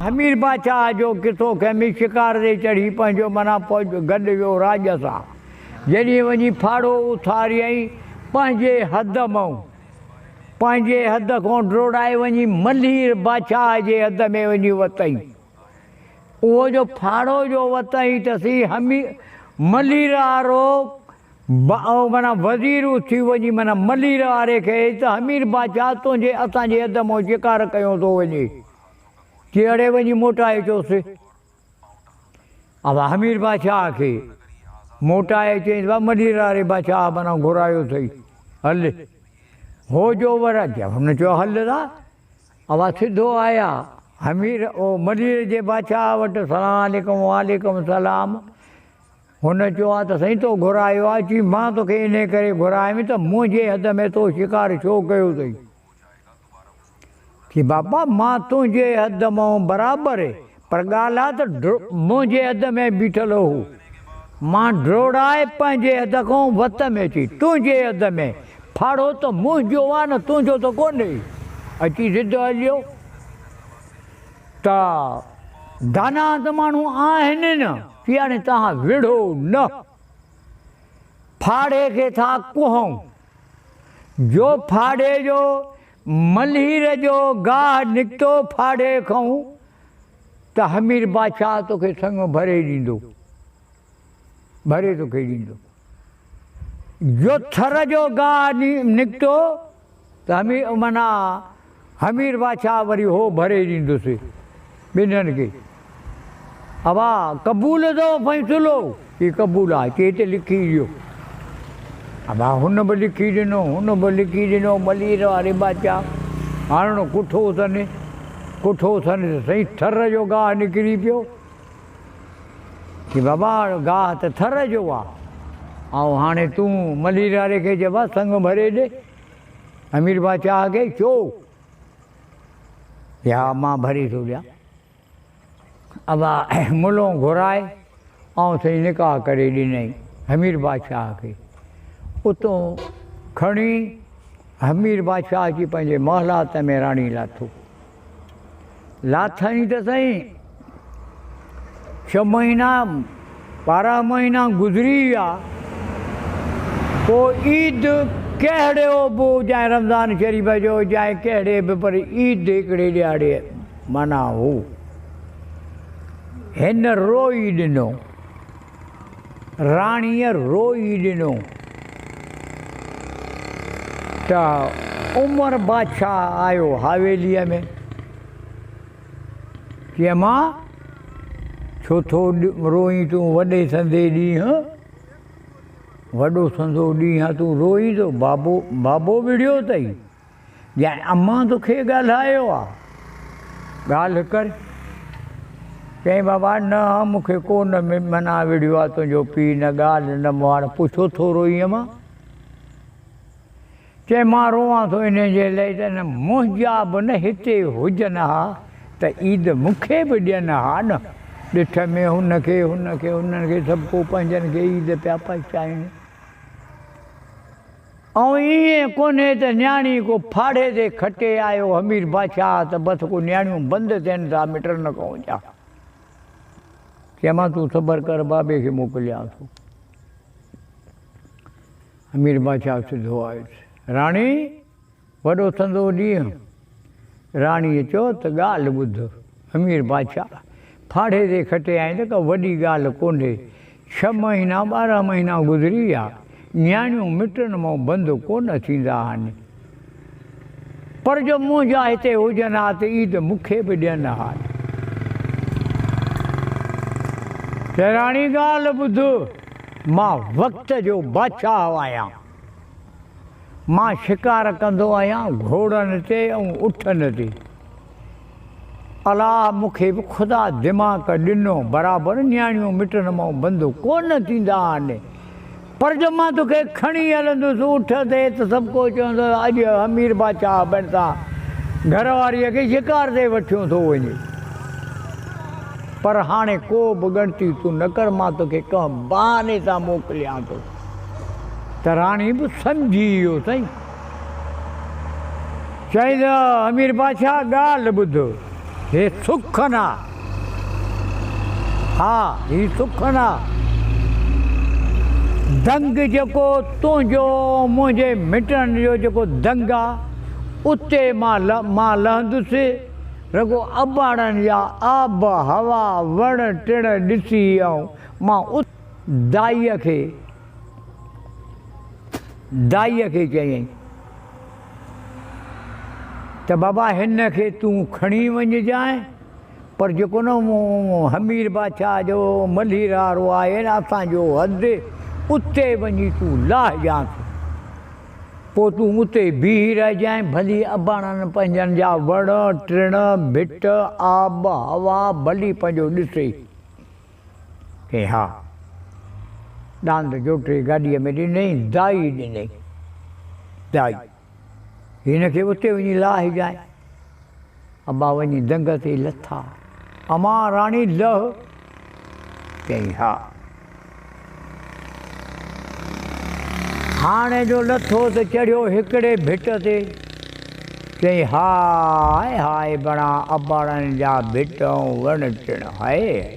همير بادشاهه جو قصو خيمي شڪار تي چڙهي پنهنجو معنيٰ فوج گڏ ويو راڄ سان. جڏهن وڃي ڦاڙهو اٿاريائين پنهنجي حد مئون. پنهنجي حد کان ڊوڙائي وڃي ملهير بادشاهه جي حد ۾ وڃي وتئين. اهو جو ڦاڙهو جو وتئين ته سي همير ملهير وارو معنيٰ وزير اٿي وڃي معنيٰ ملير واري کي ته همير بادشاهه تنهنجي اسان جي حد مان شڪار ڪيو ٿو وڃي. چي اڙي وڃي موٽائي اچوس. ابا همير بادشاهه کي موٽائي چيائينس با ملير واري بادشاهه معنيٰ گهرايو اٿئي هل. هو جو ور هن چيو هل دا. ابا سڌو آيا همير او ملير جي بادشاهه وٽ سلام عليڪم وعليڪم السلام. هن چيو آ ته سائين تو گهرايو آ؟ چي مان توکي انهي ڪري گهرايم ته منهنجي حد ۾ تو شڪار ڇو ڪيو اٿئي؟ چي بابا مان تنهنجي حد مان برابر پر ڳالهه آ ته منهنجي حد ۾ بيٺل هو مان ڊوڙائي پنهنجي حد کان وت ۾ اچي تنهنجي حد ۾ ڦاڙهو ته منهنجو آ نه تنهنجو ته ڪونهي اچي ضد هليو. ته داناء ته ماڻهو آهن نه، چي هاڻي توهان وڙهو نه، ڦاڙهي کي ٿا ڪهون، جو ڦاڙهي جو ملهير جو گاهه نڪتو ڦاڙهي کئون ته همير بادشاهه توکي سڱ ڀري ڏيندو. ڀري توکي ڏيندو. جو ٿر جو گاهه نڪتو ته همير معنيٰ همير بادشاهه وري هو ڀري ڏيندس ٻنهن کي. ابا قبول اٿو فيصلو؟ چي قبول آهي. چي هتي لکي ڏيو. ابا هن به لکي ڏنو، هن به لکي ڏنو ملير واري بادشاهه هاڻ ڪٺو اٿن، ڪٺو اٿن ته سائين ٿر جو گاهه نڪري پيو. چي بابا گاهه ته ٿر جو آ ۽ هاڻي تون ملير واري کي چئبا سڱ ڀري ڏي. امير بادشاهه کي چو چي ها مان ڀري ٿو ڏيان. ابا ملون گهرائي ۽ سائين نڪاح ڪري ڏنائين همير بادشاهه کي. اتون کڻي همير بادشاهه اچي پنهنجي محلات ۾ راڻي لاٿو. لاٿائين ته سائين ڇهه مهينا 12 مهينا گذري ويا پوء عيد ڪهڙو به چاهي رمضان شريف جو چاهي ڪهڙي به پر عيد هڪڙي ڏهاڙي معنيٰ هو هن روئي ڏنو. راڻيء روئي ڏنو ته عمر بادشاهه آيو حاويليء ۾. چيائين، امان، ڇو ٿو روئين تون وڏي سندي ڏينهن؟ وڏو سندو ڏينهن آ، تون روئين ٿو؟ بابو، بابو وڙهيو اٿئي؟ يا امان توکي ڳالهايو آ؟ ڳالهه ڪر. چيائين بابا نه مون کي ڪو نه منع وڙهيو آ تنهنجو پيء نه ڳالهه نه مهاڙ پوء ڇو ٿو روئين امان؟ چيائين مان روئان ٿو انهي جي لئي ته نه منهنجا به نه هتي هجن ها ته عيد مون کي به ڏين ها نه. ڏٺ ۾ هن کي هن کي هنن کي سڀ ڪو پنهنجن کي عيد پيا پهچائين. ۽ ائين ڪونهي ته نياڻي ڪو ڦاڙهي تي کٽي آيو همير بادشاهه ته بس ڪو نياڻيون بند ٿين ٿا مٽن کان جا. چيمان تون صبر ڪر بابي کي موڪليان ٿو. همير بادشاهه سڌو آيس. راڻي! وڏو سندو ڏينهن. راڻيء چيو ته ڳالهه ٻڌ، امير بادشاهه، ڦاڙهي تي کٽي آئين ته ڪا وڏي ڳالهه ڪونهي. ڇهه مهينا 12 مهينا گذري ويا، نياڻيون مٽن مان بند ڪونه ٿيندا آهن. پر جو منهنجا هتي هجن ها ته عيد مون کي به ڏين ها. چي راڻي ڳالهه ٻڌ، مان وقت جو بادشاهه آهيان. مان شڪار ڪندو آهيان گهوڙن تي ۽ اٺن تي. الاهه مون کي به خدا دماغ ڏنو برابر نياڻيون مٽن مان بند ڪونه ٿيندا آهن پر جو مان توکي کڻي هلندس اٺ تي ته سڀ ڪو چوندو ته اڄ امير بادشاهه بن سان گهر واريء کي شڪار تي وٺيو ٿو وڃي پر هاڻي ڪو به ڳڻتي تون نه ڪر مان توکي ڪنهن بهاني سان موڪليان ٿو. ته راڻي به سمجهي ويو سائين. چيائين ته امير بادشاهه ڳالهه ٻڌ. هي سکن آ. ها هي سکن آ. دنگ جيڪو تنهنجو ۽ منهنجي مٽن جو جيڪو دنگ آ، اتي مان مان لهندس. رڳو اباڻن جا آب، هوا، وڻ ٽڻ ڏسي ۽ مان ات. دائيء کي دائيء کي چيائين ته بابا هن کي تون کڻي وڃجانء پر جيڪو نه همير بادشاهه جو ملهير وارو آهي نه اسان جو حد اتي وڃي تون لاهجانس پوء تون اتي بيهي رهجانء ڀلي اباڻن پنهنجن جا وڻ ٽڻ ڀٽ آب هوا ڀلي پنهنجو ڏسي. چيائين ها. ڏاند جوٽي گاڏيء ۾ ڏنئي، دائي ڏنئي. دائي، هن کي اتي وڃي لاهجانء. ابا وڃي دنگ تي لٿا. امان راڻي لهه. چيائين ها. هاڻي جو لٿو ته چڙهيو هڪڙي ڀٽ تي. چيائين هاء هاء بڻا اباڻن جا ڀٽ ۽ وڻ ٽڻ هاء هاء.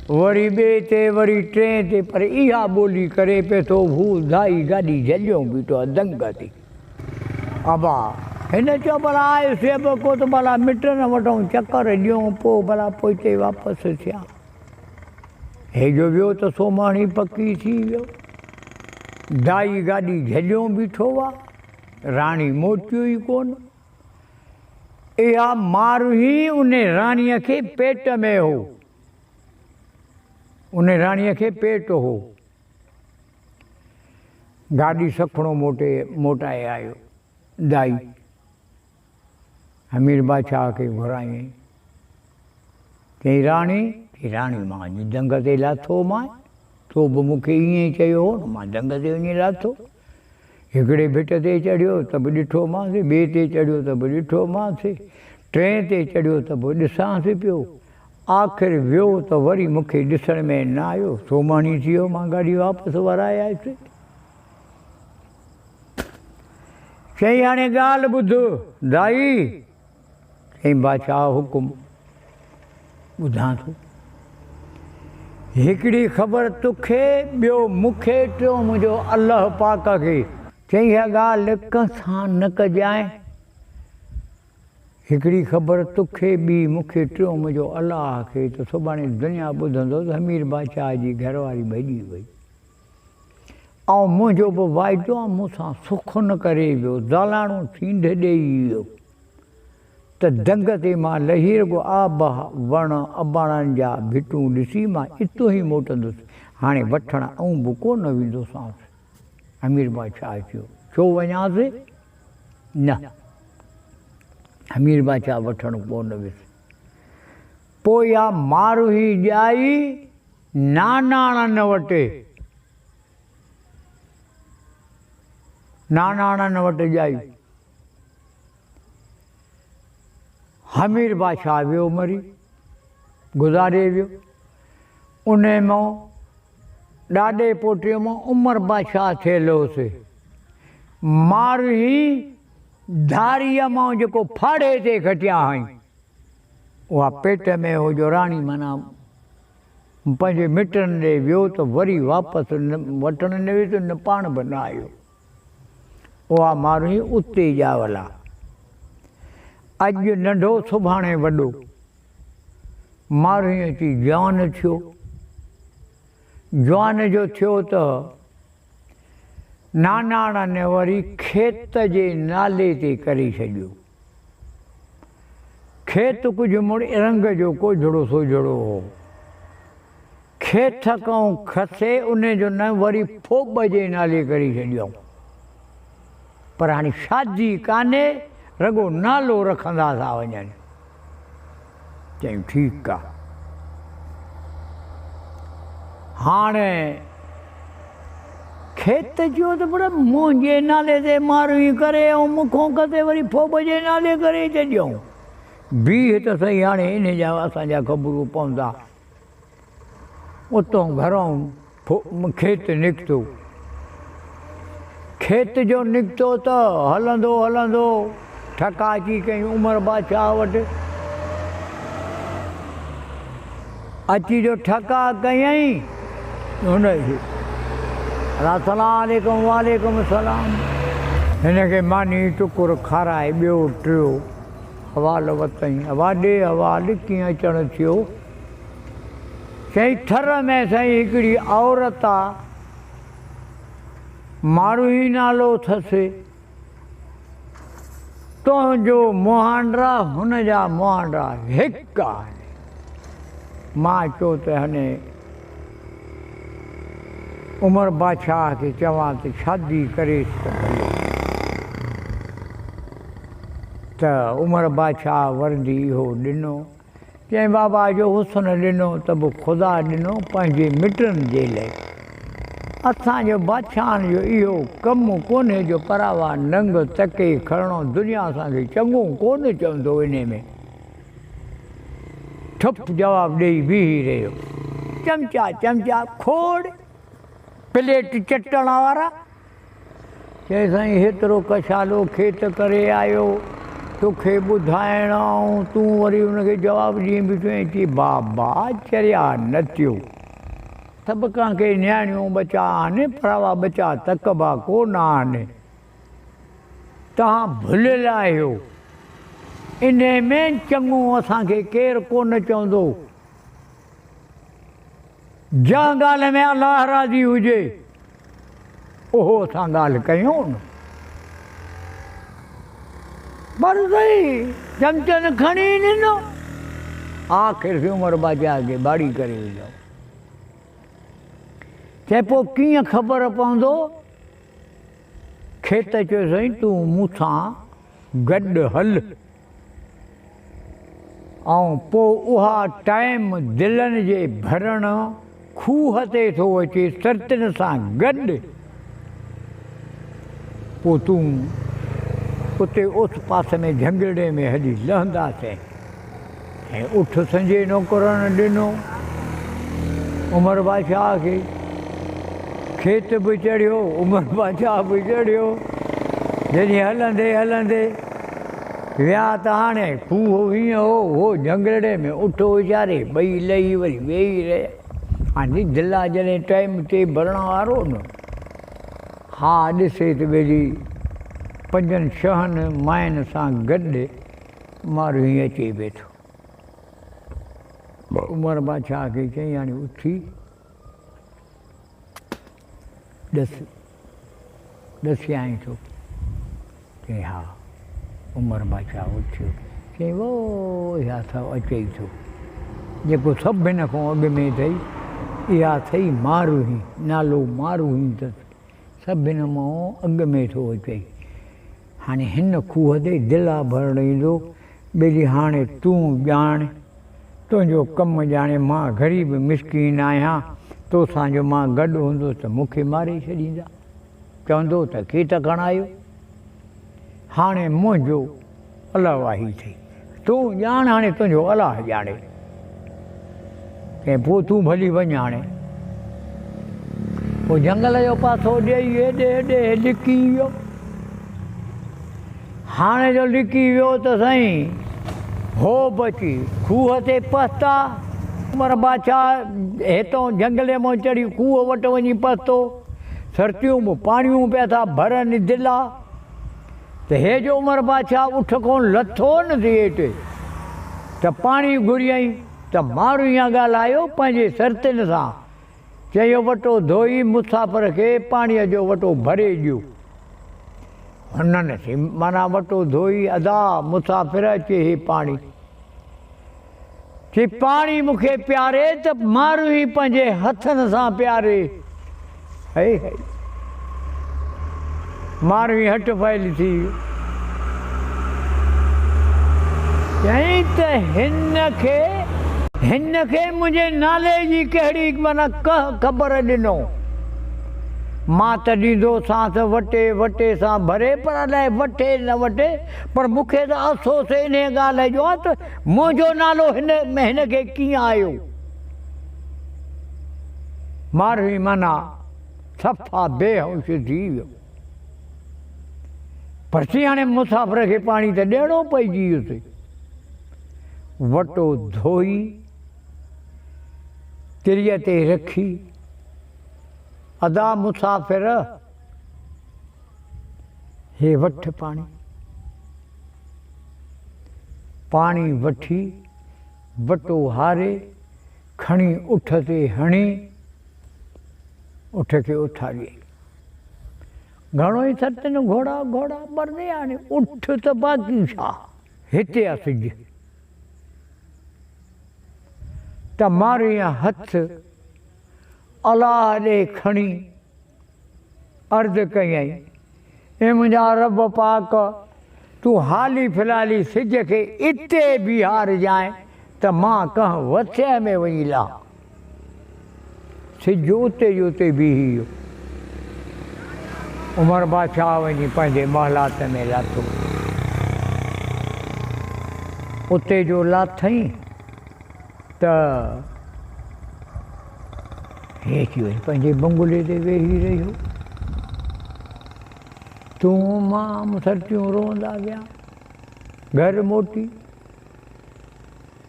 وري ٻئي تي وري ٽئين تي پر اها ٻولي ڪري پئي ٿو هو ڌائي گاڏي جهليو بيٺو آ دنگ تي. ابا هن چيو ڀلا آيس به ڪو ته ڀلا مٽن وٽئون چڪر ڏيون پوء ڀلا پوئتي واپس ٿيان. هي جو ويو ته سومهاڻي پڪي ٿي ويو. دائي گاڏي جهليو بيٺو آ. راڻي موٽيو ئي ڪونه. اها ماروهي ان راڻيء کي پيٽ ۾ هو. ان راڻيء کي پيٽ هو. گاڏي سکڻو موٽي موٽائي آيو. دائي همير بادشاهه کي گهرايائين. چيائين راڻي! چيائين راڻي مان اڄ دنگ تي لاٿو مانء. تو به مون کي ائين ئي چيو هو نه، مان دنگ تي وڃي لاٿو. هڪڙي ڀٽ تي چڙهيو ته به ڏٺومانس، ٻئي تي چڙهيو ته به ڏٺومانس، ٽئين تي چڙهيو ته به ڏسانس پيو. آخر ويو ته وري مون کي ڏسڻ ۾ نه آيو. سومهاڻي ٿي ويو، مان گاڏي واپس ورائي آيس. چيائين هاڻي ڳالهه ٻڌ دائي! چيائين بادشاهه حڪم ٻڌان ٿو. هڪڙي خبر توکي، ٻيو مون کي، ٽيون منهنجو الله پاڪ کي. چيائين اها ڳالهه ڪنهن سان نه ڪجانء. هڪڙي خبر توکي، ٻي مون کي، ٽيون منهنجو الله کي ته سڀاڻي دنيا ٻڌندو ته همير بادشاهه جي گهر واري ڀڄي وئي. ۽ منهنجو به واعدو آ مون سان سخن ڪري ويو، زالاڻو سينڍ ڏيئي ويو ته دنگ تي مان لهي رڳو آب، وڻ، اباڻن جا ڀٽون ڏسي مان اتو ئي موٽندس، هاڻي وٺڻ آئون به ڪو نه ويندوسانس. امير بادشاهه چيو، ڇو وڃانس؟ نه، امير بادشاهه وٺڻ ڪو نه ويس. پوء اها ماروهي ڄائي ناناڻن وٽ ناناڻن وٽ ڄائي. همير بادشاهه ويو مري، گذاري ويو. انهي مان ڏاڏي پوٽي مان عمر بادشاهه ٿيل هوس. ماروهي ڌاريء مان جيڪو ڦاڙهي تي کٽيا هئائين، اها پيٽ ۾ هو جو راڻي معنيٰ پنهنجي مٽن ڏي ويو ته وري واپس نه وٺڻ نه ويس نه پاڻ به نه آيو. اها ماروهي اتي ڄاول آ. اڄ ننڍو سڀاڻي وڏو. ماروهي اچي جوان ٿيو. جوان جو ٿيو ته ناناڻن وري کيت جي نالي تي ڪري ڇڏيو. کيت ڪجهه مڙئي رنگ جو ڪوجهڙو سوجهڙو هو. کيت کان کسي انهي جو نانء وري ڦوٻ جي نالي ڪري ڇڏيائون. پر هاڻي شادي ڪانهي، رڳو نالو رکندا ٿا وڃن. چيائين ٺيڪ آ. هاڻي کيت چيو ته پر منهنجي نالي تي ماروي ڪري ۽ مون کان کسي وري ڦوٻ جي نالي ڪري ڇڏيائون. بيهه ته سهي هاڻي انهي جا اسان جا خبرون پوندا. اتان گهران کيت نڪتو. کيت جو نڪتو ته هلندو هلندو ٺڪا اچي ڪئين عمر بادشاهه وٽ. اچي جو ٺڪاء ڪيائين هن کي السلام عليڪم وعليڪم السلام. هن کي ماني ٽڪر کارائي ٻيو ٽيو حوال وتئين. ابا ڏي حوال ڪيئن اچڻ ٿيو؟ چيائين ٿر ۾ سائين هڪڙي عورت آ ماروهي نالو اٿس. تنهنجو مهانڊا هن جا مهانڊا هڪ آهن. مان چيو ته هني عمر بادشاهه کي چوان ته شادي ڪريس ته ڀلي. ته عمر بادشاهه ورندي اهو ڏنو. چيائين بابا جو حسن ڏنو ته به خدا ڏنو پنهنجي مٽن جي لئه. اسان جو بادشاهن جو اهو ڪم ڪونهي جو پراوا ننگ تڪي کڻڻو دنيا اسان کي چڱو ڪونه چوندو انهي ۾ ٺپ جواب ڏيئي بيهي رهيو. چمچا چمچا کوڙ پليٽ چٽڻ وارا. چيائين سائين هيترو ڪشالو کيت ڪري آيو توکي ٻڌائڻ آئون تون وري ان کي جواب ڏين بيٺو آهين چي بابا چريا نه ٿيو سڀ ڪنهن کي نياڻيون ٻچا آهن پراوا ٻچا تڪبا ڪو نه آهن توهان ڀليل آهيو انهي ۾ چڱو اسان کي ڪير ڪونه چوندو. جنهن ڳالهه ۾ الله راضي هجي اهو اسان ڳالهه ڪيون. پر سائين چمچن کڻي ڏنو. آخر سي عمر بادشاهه کي ٻاڙي ڪري وڌو. چئي پوء ڪيئن خبر پوندو؟ کيت چيو سائين تون مون سان گڏ هل. ۽ پوء اها ٽائيم دلن جي ڀرڻ کوهه تي ٿو اچي سرتين سان گڏ پوء تون اتي اوس پاس ۾ جهنگلڙي ۾ هلي لهنداسين. ۽ اٺ سنجي نوڪرن ڏنو عمر بادشاهه کي. کيت به چڙهيو، عمر بادشاهه به چڙهيو. جڏهن هلندي هلندي ويا ته هاڻي کوهه هيئن هو، هو جهنگلڙي ۾ اٺ ويچاري ٻئي لهي وري ويهي رهيا. هاڻي دلا جڏهن ٽائيم تي ڀرڻ وارو نه ها ڏسي ته ٻيلي پنجن ڇهن ماين سان گڏ ماروهي اچي ويٺو. عمر بادشاهه کي چيائين هاڻي اٿي ڏس. ڏسيائين ٿو. چيائين ها. عمر بادشاهه اٿيو. چيائين وو اها اٿو اچئي ٿو. جيڪو سڀن کان اڳ ۾ اٿئي اها اٿئي ماروهي. نالو ماروهي اٿس. سڀن مان اڳ ۾ ٿو اچئي. هاڻي هن کوهه تي دلا ڀرڻ ايندو. ٻيلي هاڻي تون ڄاڻ، تنهنجو ڪم ڄاڻي، مان غريب مسڪين آهيان، توسان جو مان گڏ هوندس ته مون کي ماري ڇڏيندا. چوندو ته کيت کڻايو. هاڻي منهنجو الله واهي اٿئي. تون ڄاڻ هاڻي تنهنجو الله ڄاڻي. چيائين پوء تون ڀلي وڃ هاڻي. پوء جهنگل جو پاسو ڏيئي هيڏي هيڏي لڪي ويو. هاڻي جو لڪي ويو ته سائين هو به اچي کوهه تي پهتا. عمر بادشاهه هتئون جهنگلي مان چڙهي کوهه وٽ وڃي پهتو. سرتيون به پاڻيون پيا ٿا ڀرن دلا. ته هي جو عمر بادشاهه اٺ کون لٿو نه ٿي هيٺ ته پاڻي گهريائين ته ماروئيان ڳالهايو پنهنجي سرتين سان چيو وٽو ڌوئي مسافر کي پاڻيء جو وٽو ڀري ڏيو. هنن سي معنيٰ وٽو ڌوئي ادا مسافر اچي هي پاڻي. چي پاڻي مون کي پياري ته ماروئي پنهنجي هٿن سان پياري. هئي هئي. ماروئي هٽ ڦهل ٿي ويو. چيائين ته هن کي. هن کي منهنجي نالي جي ڪهڙي معنيٰ ڪهه خبر ڏنو. مان ته ڏيندوسانس وٽي وٽي سان ڀري پر الائي وٺي نه وٺي پر مون کي ته افسوس انهيء ڳالهه جو آهي ته منهنجو نالو هن ۾ هن کي ڪيئن آيو؟ ماروي معنيٰ صفا بي هوش ٿي ويو. پر چي هاڻي مسافر کي پاڻي ته ڏيڻو پئجي ويس. وٽو ڌوئي تريء تي رکي، ادا مسافر! هي وٺ پاڻي. پاڻي وٺي، وٽو هاري، کڻي اٺ تي هڻي، اٺ کي اٿاريائين. گهڻو ئي ستن گهوڙا گهوڙا مرندي هاڻي اٺ ته باقي ڇا؟ هتي آ سج ته ماريان هٿ الله ڏي کڻي عرض ڪيائين، اي منهنجا رب پاڪ! تون حالي فلحالي سج کي اتي بيهارجانء ته مان ڪنهن وسيع ۾ وڃي لهان. سج اتي جو اتي بيهي ويو. عمر بادشاهه وڃي پنهنجي محلات ۾ لاٿو. اتي جو لاٿئين ته هيٺ وڃي پنهنجي بنگلي تي ويهي رهيو. تون مان مسرتيون روئندا ويا. گهر موٽي.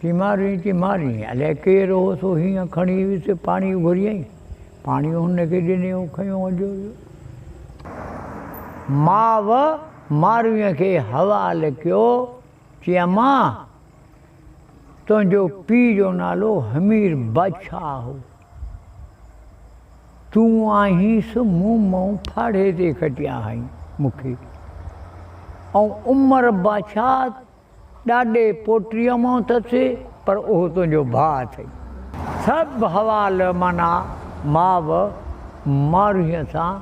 چي مارين، چي مارين، الائي ڪير هو سو هينئن کڻي ويس، پاڻي گهريائين، پاڻي هن کي ڏني هو کنيو هليو ويو. ماء مارويء کي حوال ڪيو، چي امان، تنهنجو پيء جو نالو همير بادشاهه هو. تون آهينس مون مئون ڦاڙهي تي کٽيا هئين مون کي ۽ عمر بادشاهه ڏاڏي پوٽيء مان اٿس، پر اهو تنهنجو ڀاء اٿئي. سڀ حوال معنيٰ ماء ماروهيء سان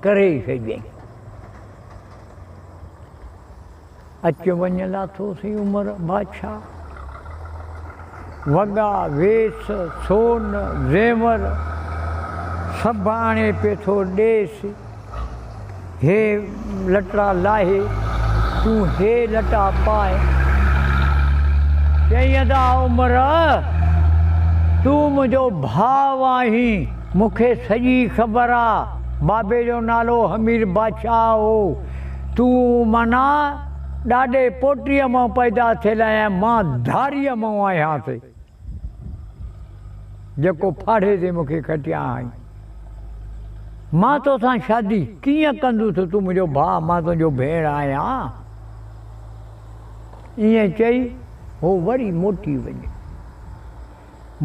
ڪري ڇڏيائين. اچ وڃ لاٿوسين عمر بادشاهه. وڳا، ويس، سون، زيور سڀ آڻي پيٿو ڏيس. هي لٽا لاهي، تون هي لٽا پاء. چيائين ادا عمر! تون منهنجو ڀاء آهين، مون کي سڄي خبر آ، بابي جو نالو حمير بادشاهه هو، تون معنيٰ ڏاڏي پوٽيء مان پيدا ٿيل آهين، مان ڌاريء مان آهيان سي. جيڪو ڦاڙهي تي مون کي کٽيا آهين. مان توسان شادي ڪيئن ڪندس، تون منهنجو ڀاء، مان تنهنجو ڀيڻ آهيان. ائين چئي هو وري موٽي وڃي.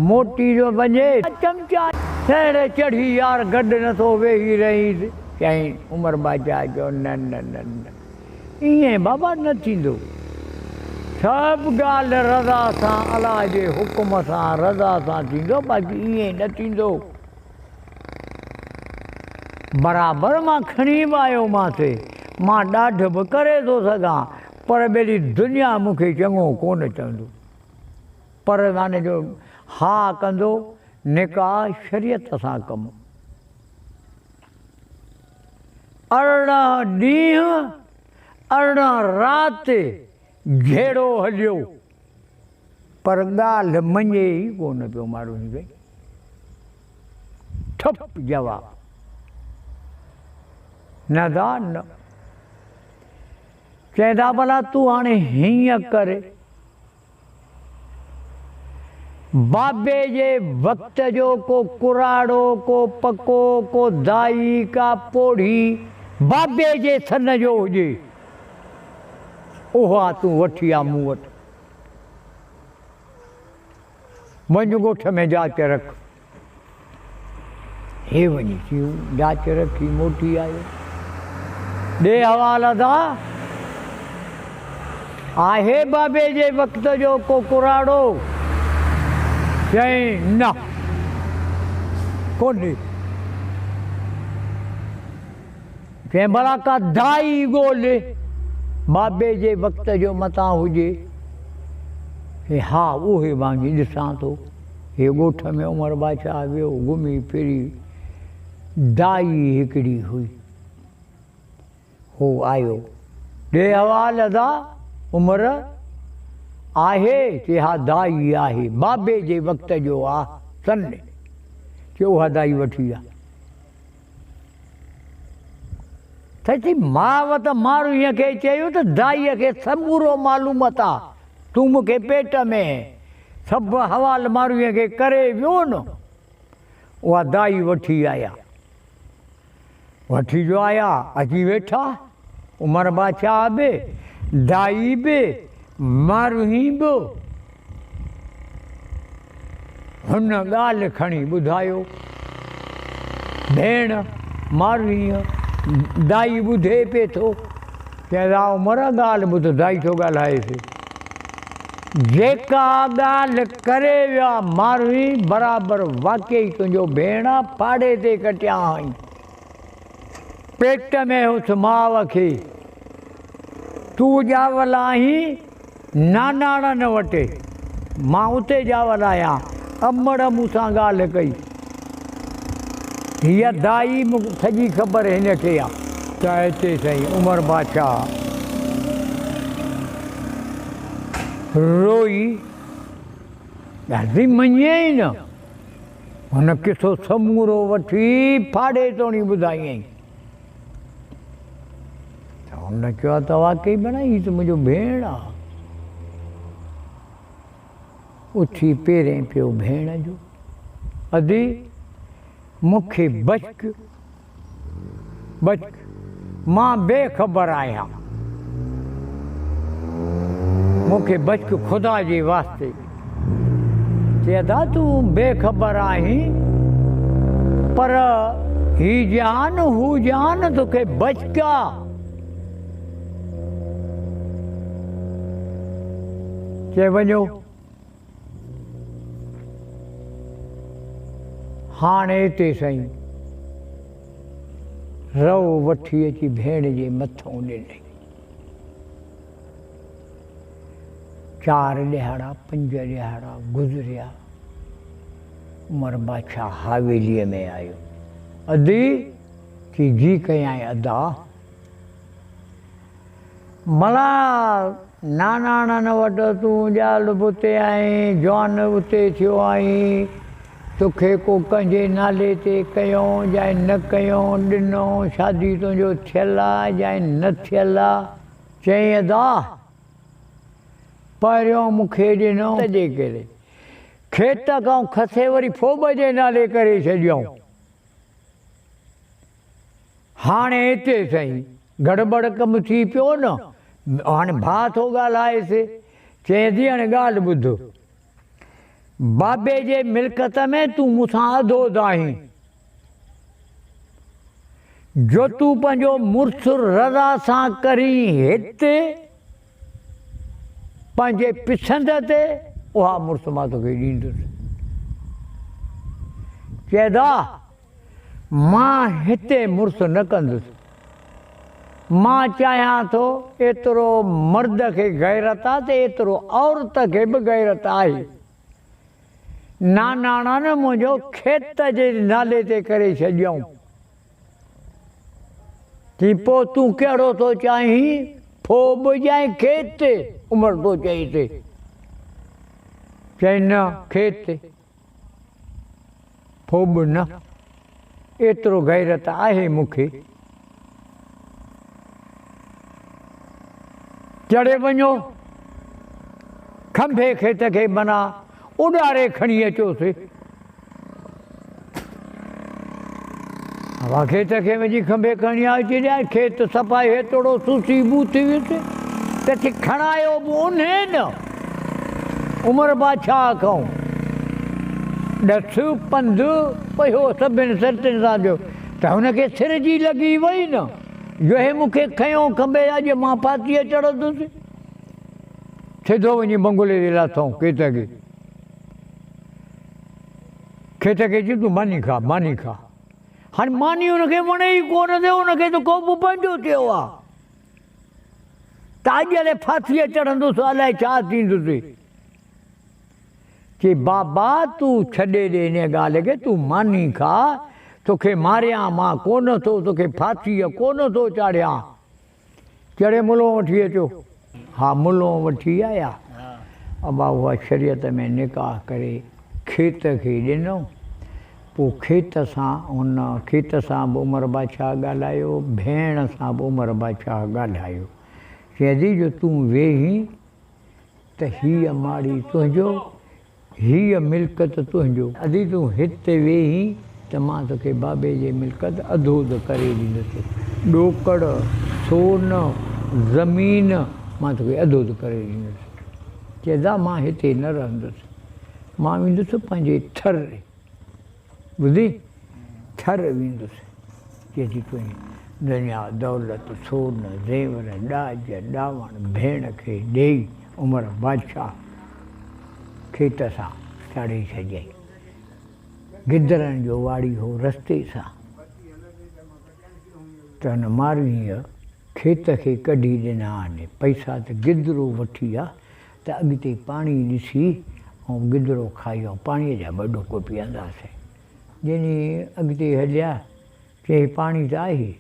موٽي جو وڃي. چمچا سهڙي چڙهي يار گڏ نٿو ويهي رهين. چيائين عمر بادشاهه چيو نه نه نه نه. ائين بابا نه ٿيندو. سڀ ڳالهه رضا سان الله جي حڪم سان رضا سان ٿيندو باقي ائين نه ٿيندو. برابر مان کڻي به آيومانس، مان ڏاڍ به ڪري ٿو سگهان پر ٻيلي دنيا مون کي چڱو ڪونه چوندو. پر معني جو ها ڪندو نڪاح شريعت سان ڪم. 18 ڏينهن 18 رات جهيڙو هليو پر ڳالهه مڃي ئي ڪونه پيو ماروئي سائين. ٺپ جواب. نه دا نه. چئين ٿا ڀلا تون هاڻي هيئن ڪر. بابي جي وقت جو ڪو ڪراڙو، ڪو پڪو، ڪو دائي، ڪا پوڙهي بابي جي سن جو هجي، اها تون وٺي آ مون وٽ. وڃ ڳوٺ ۾ جاچ رک. هي وڃي ٿيون جاچ رکي موٽي آيو. ڏي حوال ادا! آهي بابي جي وقت جو ڪو ڪراڙو؟ چيائين، نه، ڪونهي. چيائين، ڀلا ڪا دائي ڳولهه، بابي جي وقت جو متان هجي. چيائين، ها، اهي وانگي ڏسان ٿو. هي ڳوٺ ۾ عمر بادشاهه ويو، گهمي ڦري دائي هڪڙي هئي. هو آيو. ڏي حوال ادا عمر! آهي؟ چي ها دائي آهي، بابي جي وقت جو آ سن. چي اها دائي وٺي آ. ته چي ماء ته ماروهيء کي چيو ته دائيء کي سمورو معلومت آ، تون مون کي پيٽ ۾ هين. سڀ حوال ماروهيء کي ڪري ويو نه. اها دائي وٺي آيا. وٺي جو آيا، اچي ويٺا. عمر بادشاهه به، دائي به، ماروهين به. هن ڳالهه کڻي ٻڌايو. ڀيڻ ماروهين، دائي ٻڌي پئي ٿو. چيائين، عمر ڳالهه ٻڌ، دائي ٿو ڳالهائيس. جيڪا ڳالهه ڪري ويا ماروي برابر واقعي تنهنجو ڀيڻ آ ڦاڙي تي ڪٽيا هئائين پيٽ ۾ هيس ماء کي تون ڄاول آهين ناناڻن وٽ مان اتي ڄاول آهيان امڙ مون سان ڳالهه ڪئي هيء دائي مون سڄي خبر هن کي آ. ته هتي سائين عمر بادشاهه روئي ڳالهه مڃيائين نه. هن قصو سمورو وٺي ڦاڙي توڻي ٻڌايائين. ته هن چيو ته واقعي ڀيڻا هي ته منهنجو ڀيڻ آ. اٿي پيرين پيو ڀيڻ جو، ادي مون کي بخش، بخش، مان بي خبر آهيان، مون کي بخش خدا جي واسطي. چي ادا تون بي خبر آهين، پر هي جهان هو جهان توکي بخش آ. چي وڃو هاڻ اتي سائين رئو وٺي اچي ڀيڻ جي مٿئون ڏنئي. چار ڏهاڙا پنج ڏهاڙا گذريا. عمر بادشاهه حاويليء ۾ آيو. ادي! چي جي ڪيائين ادا! ملا ناناڻن وٽ تون ڄال به اتي آهين، جوان اتي ٿيو آهين، توکي ڪو ڪنهن جي نالي تي ڪيائون جائي نه ڪيائون، ڏنو، شادي تنهنجو ٿيل آ جائي نه ٿيل آ؟ چيائين ادا! پهريون مون کي ڏنو. تنهنجي ڪري کيت کان کسي وري ڦوٻ جي نالي ڪري ڇڏيائون. هاڻي هتي سائين گڙٻڙ ڪم ٿي پيو نه، هاڻي ڀاء ٿو ڳالهائيس، چئين ٿي هاڻي ڳالهه ٻڌ، بابي جي ملڪت ۾ تون مون سان اڌو اڌ آهين، جو تون پنهنجو مڙس رضا سان ڪرين هت پنهنجي پسند تي اها مڙس مان توکي ڏيندس. چئدا! مان هتي مڙس نه ڪندس. مان چاهيان ٿو ايترو مرد کي غيرت آ ته ايترو عورت کي به غيرت آهي. ناناڻا نه منهنجو کيت جي نالي تي ڪري ڇڏيائون. چي پوء تون ڪهڙو ٿو چاهين ڦوٻ يا کيت؟ عمر ٿو چئي تي. چئي نه کيت. ڦوٻ نه، ايترو غيرت آهي مون کي. چڙهي وڃو، کنڀي کيت کي منا اڏاري کڻي اچوس. هوا کيت کي وڃي کنڀي کڻي آيو، چي ڏيان کيت صفا هيتوڙو سوسي بو ٿي ويس ته چي کڻايو به انهي نه عمر بادشاهه کئون ڏس پنڌ پيو سڀن سرتين سان ٿيو ته هن کي سر جي لڳي وئي نه جو هي مون کي کنيو کنڀي اڄ مان ڦاسيء چڙهندس. سڌو وڃي بنگلي تي لاٿائون کيت کي. کيت کي چيو تون ماني کاء ماني کاء. هاڻي ماني هن کي وڻي ئي ڪونه ٿي، هن کي ته ڪوبه پنهنجو ٿيو آ. ته اڄ الائي ڦاسيء چڙهندس الائي ڇا ٿيندس. چي بابا تون ڇڏي ڏي انهيء ڳالهه کي، تون ماني کاء، توکي ماريان مان ڪونه ٿو، توکي ڦاسيء ڪونه ٿو چاڙهيان. چڙهي ملون وٺي اچو. ها ملون وٺي آيا. ابا اها شريعت ۾ نڪاح ڪري کيت کي ڏنو. پوء کيت سان هن کيت سان به عمر بادشاهه ڳالهايو، ڀيڻ سان به عمر بادشاهه ڳالهايو. چيائين ٿي جو تون ويهين ته هيء ماڙي تنهنجو، هيء ملڪت تنهنجو. ادي تون هت ويهين ته مان توکي بابي جي ملڪت اڌو اڌ ڪري ڏيندس. ڏوڪڙ، سون، زمين مان توکي اڌو اڌ ڪري ڏيندس. چي ادا مان هتي نه رهندس. مان ويندس پنهنجي ٿر ڏي. ٻڌي؟ ٿر ويندس. چي ٿي تنهنجي دنيا، دولت، سون، زيور، ڏاج، ڏاوڻ ڀيڻ کي ڏيئي عمر بادشاهه کيت سان چاڙهي ڇڏيائين. گدرن جو واڙي هو رستي سان ته هن مارويء کيت کي ڪڍي ڏنا آهن پئسا ته گدرو وٺي آ ته اڳتي پاڻي ڏسي ۽ گدرو کائي ۽ پاڻيء جا ٻه ڍڪ پيئنداسين. جنهن اڳتي هليا چيائين پاڻي ته آهي.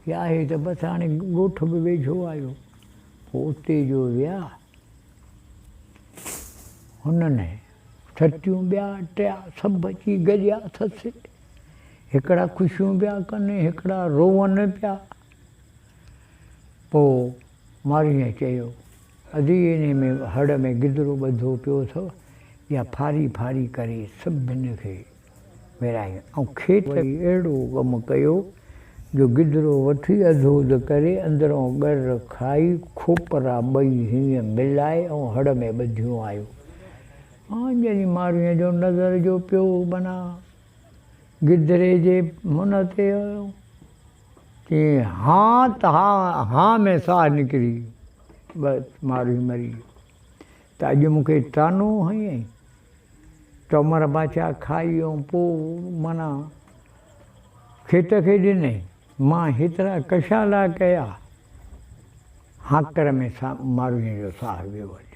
چي آهي ته بس هاڻي ڳوٺ به ويجهو آيو. پوء اتي جو ويا هنن ڇٽيون ٻيا ٽيا سڀ اچي گڏيا اٿس. هڪڙا خوشيون پيا ڪن، هڪڙا روئن پيا. پوء مارئيء چيو، ادي انهيء ۾ هڙ ۾ گدرو ٻڌو پيو اٿو، اها ڦاري ڦاري ڪري سڀني کي ورهايون. ۽ کيت وري اهڙو ڪم ڪيو جو گدرو وٺي اڌو اڌ ڪري اندرئون ڳر کائي کوپرا ٻئي هيئن ملائي ۽ هڙ ۾ ٻڌيون آيو. آنجني مارويء جو نظر جو پيو بنا گدري جي منهن تي آيو. چيائين هان ته هان هان ۾ ساهه نڪري ويو. بس ماروي مري ويو. ته اڄ مون کي طعنو هنيائين. ته عمر بادشاهه کائي ۽ پوء معنيٰ کيت کي ڏنائين. مان هيترا ڪشالا ڪيا، هاڪر ۾ مارويء جو ساهه ويو هليو.